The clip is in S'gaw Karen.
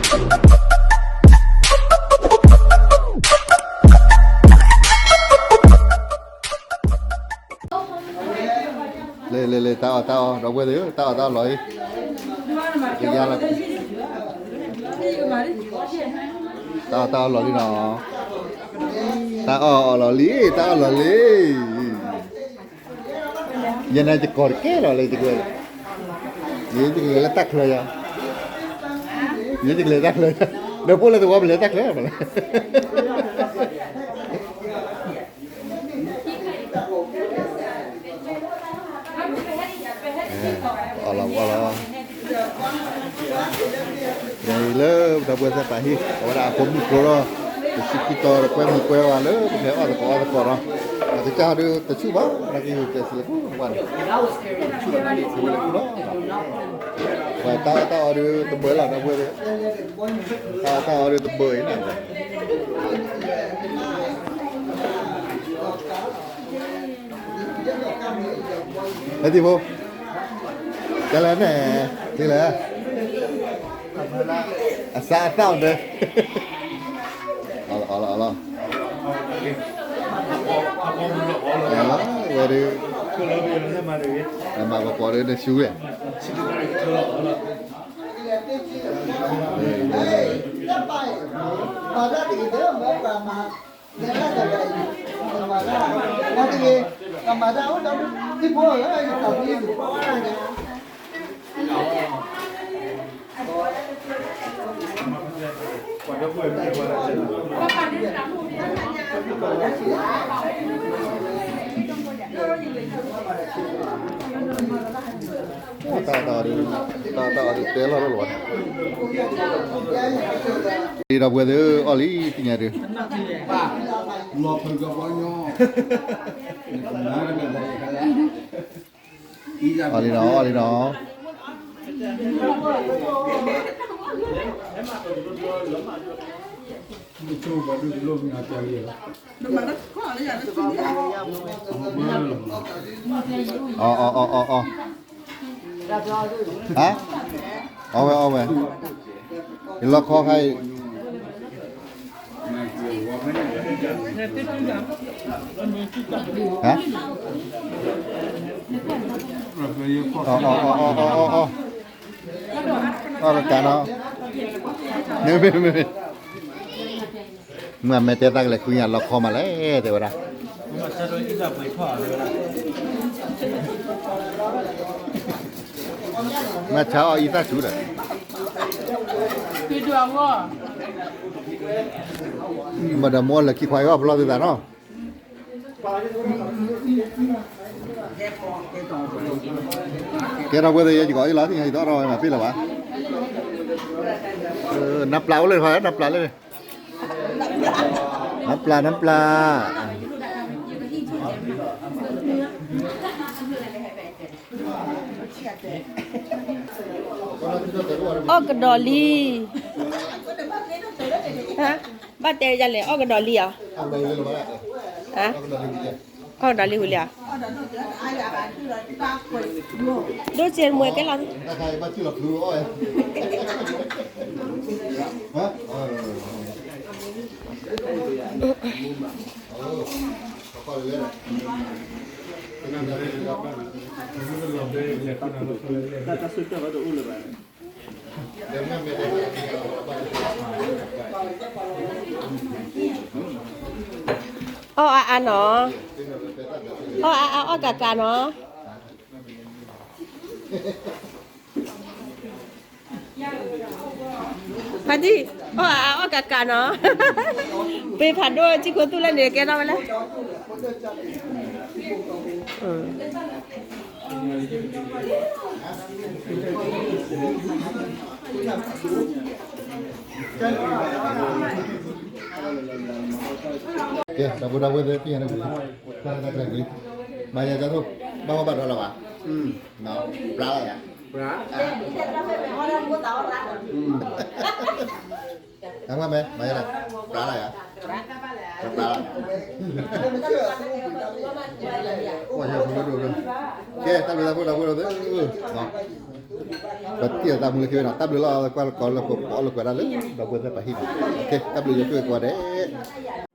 လဲၤလဲၤလဲၤ တၢ်အီၣ်တၢ်အီ ဒီပုၢ်ဝဲၢ်သ့ၣ်ဧၢ, တၢ်အီၣ်တၢ်အီလီၤအံၤ, ကယါလီၤ, တၢ်အီၣ်တၢ်အီလီၤလံနီၤ, တၢ်အီၣ်အီလီၤလံ, တၢ်အီၣ်လီၤလံ, ယဲန့ၣ်ယကီၢ်တကဲလီၤလၢယကလဲၤ, ယဲယကလဲၤလၢတၢ်ချၢယၤ, ယဲယကလဲၤတၢ်ချၢယၤ, ဒီးဖိလၢသဝီပလဲၤတၢ်ချၢမးလဲၣ်. အီၣ်လီၤအီၣ်လီၤ, ယလၢပဒီပုၢ်ဝဲၢ်သ့ၣ်ပာ်ဟံၣ် အဝဲဒၣ်အဖိမုၣ်ဖိဒီး ပစံးခံတီၤဒီးကွဲမုာ်ကွဲဝါလၢ ပကဟဲအီၣ်သကိးအီသကိးဒီး အကစၢ်ဟီဒုးတဆူၣ်ဘၣ် နာ်က့ယတဲစံးလၢပှၤန့ၣ် တဆူၣ်ဘၣ်န့ၣ် ပဝဲလၢပူၤလီၤ, ပှၤတၢ်အီၣ်တၢ်အီဒုးတဘၢလီၤ ဒီပုၢ်ဝဲၢ်သ့ၣ်, တၢ်အီၣ်တၢ်အီဒုးတဘၢအံၤန့ၣ် ဟဲတံၢ်ဖိ, ကလဲၣ်န့ၣ်, ကလဲၣ်, အစးအသၣ်အီၤဒၢး, အီၣ်လီၤအီၣ်လီၤအီၣ်လီၤ, ဝဲဒုး, မၤပှဲၤပှဲၤဒုးနဆူဝဲ, တၢ်တၢ်အီၣ်ဒုး, တၢ်တၢ်အီၣ်ဒုးတဲလီၤလီၤလီၤ, ဒီပုၢ်ဝဲၢ်သ့ၣ်အီၣ်လံသ့ၣ်ညါဒုး, အီၣ်လံနီၤ အီၣ်လံနီၤ. အီၣ်အီၣ်အီၣ်အီၣ်အီၣ်, ဟါ, အီၣ်ဝဲအီၣ်ဝဲ, ယလီခီခါအံၤ, ဟါ, အီၣ်အီၣ်အီၣ်အီၣ်အီၣ်အီၣ်, အီၣ်တကးနီၤ, မ့မ့ၢ်မ့မ့ၢ် မ့ၢ်အမဲာ်တဲသးကလဲၤဃုညါလီခီမးလဲၣ် တဲဝဲဒၣ်, မ့ၢ်ဆါအီၣ်အံသၣ်ဆူၣ်ဒီး, ဘၣ်ဒီးမိၢ်လၢခံခွါအံၤအီၣ်ပလီၢ်သုသးနီၤ. ကဲထီၣ်ပှဲၤသ့ၣ်ယဲ ယကအီၣ်အံလီၤ သ့ၣ်ညါယတအီၣ်ထီၣ်ဝဲမၤပ့ၢ်လၢၤဘၣ်, နပျၢ်အိၣ်လၢတခီ နပျၢ်လၢ, နပျၢ် နပျၢ်. အီၣ်ကဒီးလံ, ဘၣ်တဲဒ်လဲၣ် အီၣ်ကဒီးလံဧါ, အီၣ်ကဒီးလံဝံၤလံဧါ, ဒိၣ်စ့မွဲကဲလီၤ. အီၣ်အါအါနီၤ, အီၣ်အါအါ အီၣ်ကးကးနီၤ. ဖါတံၢ်, အီၣ်အါအါ အီၣ်ကးကးနီၤ, ပ့ၤဖးဒိၣ် ထံခိၣ်သူၣ်လၢန့ၣ် ကဲထီၣ်ဝဲလဲၣ်. ကဲ ဒီပုၢ်ဒီဝဲၢ်သ့ၣ် သ့ၣ်ညါန့ၣ် တၢ်ရဲၣ်တၢ်ကျဲၤလံ, မၤယၤကသိး ဘၣ်မၤဘၣ်ဒီးလၢၤဘၣ်, ပျၢ်လၢယၤ, ပျၢ်, အမ့ၢ်မၤယၤလၢ ပျၢ်လၢယၤ, ပျၢ်, ကဲ တၢ်ဘျုးတၢ်ဖှိၣ် ဒီပုၢ်ဒီဝဲၢ်သ့ၣ်, ပတံၢ်သးမူလၢခံဝဲနီၤ, တၢ်ဘျုးလီၤ ကွၢ်လၢကိးလၢပကိးလၢကွဲးဒၣ်လၢ ဒီပုၢ်ဝဲၢ်သ့ၣ်တဖၣ်ဟံၣ်နီၤ, တၢ်ဘျုးယွၤဆိၣ်ဂ့ၤကိးဂၤဒဲး.